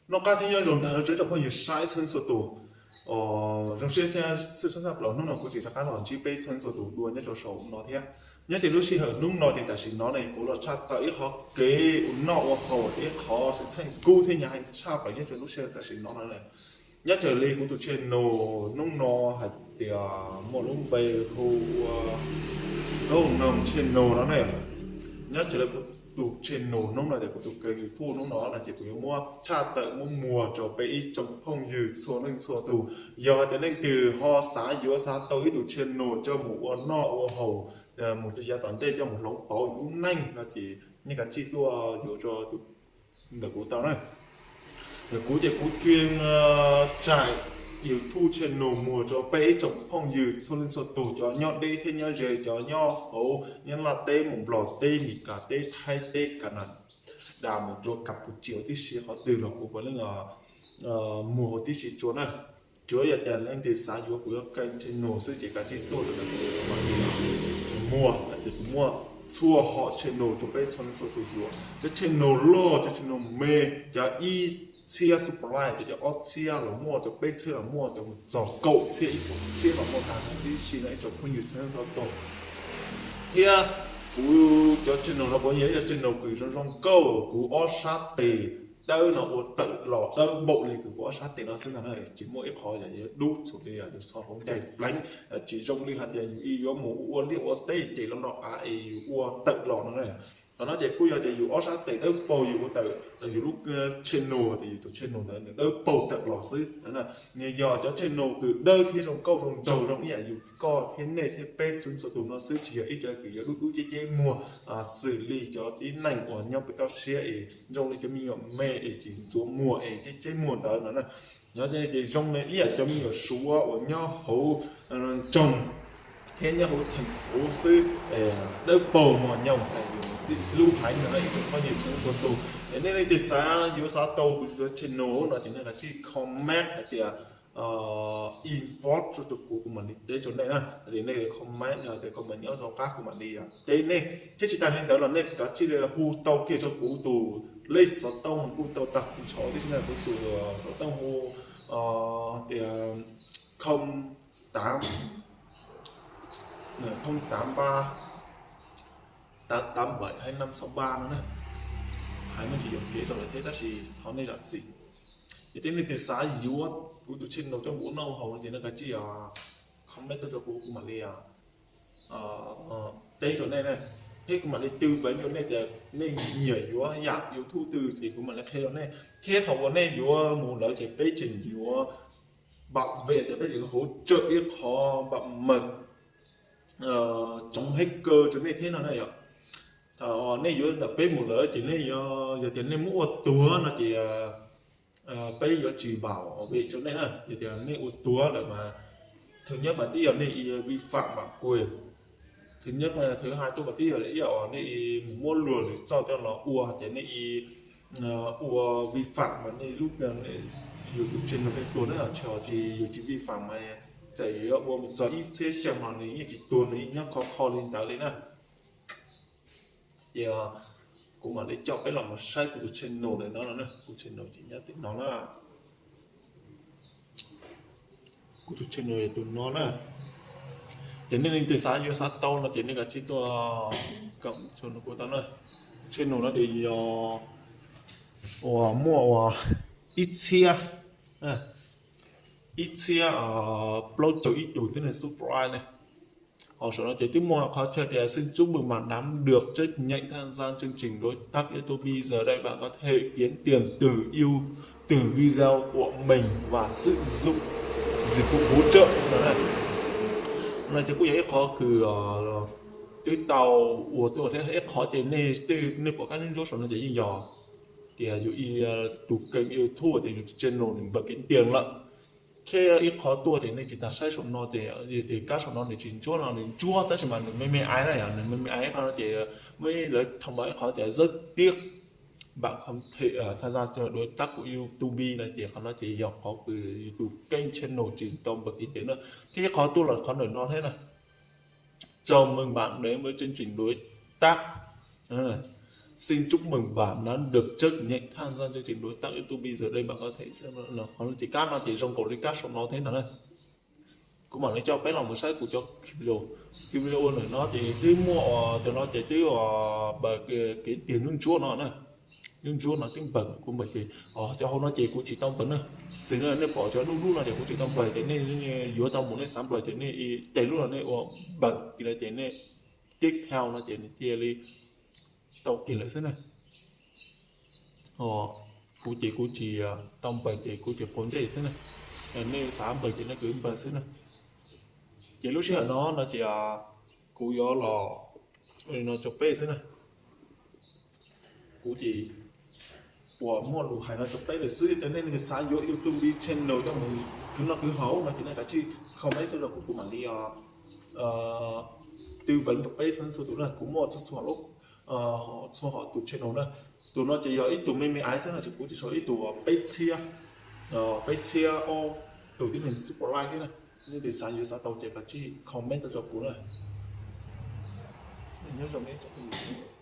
Noj qab thiab nyob zoo tag rau ib tsoom phooj ywg saib txhua leej txhua tus. Zoo siab thiab tshwj xeeb tshaj plaws hnub no kuv tseem rov qab los ntsib peb txhua leej txhua tus dua nyob rau saum no thiab. Nyob ces lub sij hawm hnub no ces tam sim no ne kuv los tshaj tawm ib qhov kev ua noj ua haus, ib qhov xwm txheej kub thiab nyav heev tshaj plaws nyob rau lub sij hawm tam sim no no. Nyob raws li kuv tus channel hnub no hais tias muaj lub npe hu ua Ghost Gnome channel no ne. Nyob raws li kuv tus channel hnub no ces kuv tus kênh YouTube hnub no no ces kuv yuav muab tshaj tawm muab muag rau peb ib tsoom phooj ywg txhua leej txhua tus. Yog hais tias leej twg ho xav yuav xav tau ib tus channel coj mus ua noj ua haus, mus rau yav tom ntej coj mus hloov pauv yus lub neej no ces nej kav tsij tuaj yuav rau ntawm kuv tau na. Kuv ces kuv tsuas tsaim YouTube channel muag rau peb ib tsoom phooj ywg txhua leej txhua tus, cov nyob deb thiab nyob ze, cov nyob hauv Nyab Laj teb mus Nplog teb, Mis Kas teb, Thaib teb, Kas Nas Das mus rau Kas Pus Tsias tib si, qhov twg los kuv puav leej muag huv tib si tsuas na. Tsuav yog tias leej twg xav yuav kuv cov kênh channel xwb ces kav tsij tuaj rau ntawm kuv, muag ces kuv muaj txhua hom channel rau peb txhua leej txhua tus yuav, cov channel loj, cov channel me, cov ib txhiab subscribe, cov ob txhiab los muaj, cov peb txhiab los muaj, cov mus txog kaum txhiab ib puas txhiab los muaj tag huv tib si no ib tsoom phooj ywg txhua leej txhua tus. Thiab kuv cov channel no puav leej yog ib cov channel kws zoo zoo nkauj, kuv ob sab tes dawb no ua tawm los dawb npaum li kws kuv ob sab tes no xwb no na, tsis muaj ib qhov yog yuav dub txog li yus txhob hloov ncaig pleev, tsis zoo li hais tias yus ib yuav mus ua liaj ua teb ces los no av es yus ua tawm los no na. Qhov no ces kuj yog tias yus ob sab tes dawb paug yus ua tawm yus lub channel ces yus tus channel ntawd nws dawb paug tawm los xwb. Nws yog cov channel kws dawb thiab zoo nkauj zoo nraug zoo ib yam yus koj thiab nej thiab peb txhua txhua tus no xwb, tsis yog ib cov kws yuav dub dub ceb ceb muag xws li cov tib neeg uas nyob pem toj siab es zoo li cov me nyuam me es tsis ntxuav muag es ceb ceb muag ntawd no na. Nyob ces zoo li ib yam cov me nyuam suav uas nyob hauv nroog thiab nyob hauv theem fuv xwb, dawb paug mos nyoos, lub haiv no ib tsoom phooj ywg txhua txhua tus. Es nej leej twg xav yuav xav tau kuv cov channel no ces nej kav tsij comment hais tias inbox rau kuv, kuv mam li teb rau nej na. Es nej comment no ces comment nyob rau qab kuv mam li teb nej. Thiab tsis tas li ntawd los nej kav tsij li hu tau kiag rau kuv tus lej xov tooj, hu tau tag kuv ntshav tib si na, kuv tus xov tooj hu tias không tám, không tám ba, tám tám bảy hai năm sáu ba no na. Hais muaj tsis yuam kev rau lawm thiab tab sis thov nej zam txim. Ces nej leej twg xav yuav kuv tus channel coj mus ua noj haus no ces nej kav tsij comment tuaj rau kuv, kuv mam li teb rau nej na. Thiab kuv mam li tư vấn rau nej tias nej nyiam yuav yam YouTube twg ces kuv mam li qhia rau nej. Thiab thaum uas nej yuav mus lawm ces peb tseem yuav bảo vệ, ces peb tseem hỗ trợ ib qho bảo mật chống hacker rau nej thiab no na yom. Thaum nej yuav ntawm peb mus lawm ces nej, yog tias nej muab ua tuag no ces peb yuav tsis bảo vệ rau nej na. Yog tias nej ua tuag lawm mas thứ nhất mas twb yog nej vi phạm bản quyền, thứ nhất, thứ hai tuaj mas twb yog ib yam uas nej mus muab luag lwm txoj coj los ua, hais tias nej ua vi phạm mas nej lub, yus tus channel nej tuag na. Tsis, yus tsis vi phạm mas txawm yuav ua mus txog ib txhiab xyoo no nws yeej tsis tuag, nws yeej nyob khov kho li ntawd li na. Ces kuv mam li coj peb los mus saib kuv tus channel ntawm no no na, kuv channel ces nyob tim no na. Kuv tus channel yog tus no na. Ces nej leej twg xav yuav xav tau no ces nej kav tsij tuaj koom kuv tau na. Channel no ces yog uas muaj uas ib txhiab, ib txhiab plaub caug ib tug tib neeg subscribe ne. Hos saum no ces twb muaj qhov chaw tias xin chúc mừng bạn nắm được trách nhiệm tham gia chương trình đối tác YouTube, giờ đây bạn có thể kiếm tiền từ yêu, từ video của mình và sử dụng dịch vụ hỗ trợ no. No ces kuj yog ib qhov kws twb tau ua tuaj thiab. Ib qhov ces nej, nej pom kab ntsuab saum no ces yeej yog tias yus ib tus kênh YouTube tias yus tus channel nws npawg kev tiag lawm. Thiab ib qhov tuaj ces nej tsis tas saib saum no ces, yog tias kab saum no nws tsis ntsuab no nws ntsuab tab sis mas nws me me ais na, yog nws me me ais qhov no ces muaj lawv thông báo ib qhov tias rất tiếc bạn không thể tham gia đối tác của YouTube no ces qhov no ces yog qhov kws yus tus kênh channel tsis tau npawg kev tiag na. Thiab ib qhov tuaj los qhov ntawm no thiab na. Chào mừng bạn đến với chương trình đối tác. Xin chúc mừng bạn đã được chấp nhận tham gia chương trình đối tác YouTube Bây giờ đây bạn có thể xem. Qhov no ces kab no ces zoo nkaus li kab sau no thiab ntag na. Kuv mam li coj peb los mus saib kuv cov video. Kuv video ntawm no ces twb muaj, cov no ces twb npaws kev tiag ntsuab ntsuab no na. Ntsuab ntsuab no twb npaws, kuv npaws ces cov hauv no ces kuv tsis tau npaws na. Txij nej pom cov lub lub no ces kuv tsis tau npaws ces nej yuav tau mus nej xav npaws ces nej ces lub no nej ua npaws kiag lawm ces nej tiếp theo no ces nws cia li tau kiag lawm xwb na. Kuv ces kuv tsis tau npaws ces kuv ces quav ntsej xwb na. Nej xav npaws ces nej kwv npaws xwb na. Ces lub sij hawm no no ces kuv yuav los li no rau peb xwb na. Kuv ces puas muaj lus hais no rau peb lawm xwb, yog tias nej xav yuav YouTube channel coj mus khwv noj khwv haus no ces nej kav tsij comment tuaj rau kuv, kuv mam li tư vấn rau peb txhua txhua tus na. Kuv muaj txhua txhua lub, txhua hom tus channel na. Tus no ces yog ib tug me me aiv xwb no ces kuv ces sau ib tug peb txhiab, peb txhiab ob tug tib neeg xwb puas laij thiab na. Nej xav yuav xav tau ces kav tsij comment tuaj rau kuv na. Nyob zoo nej tsoom phooj ywg.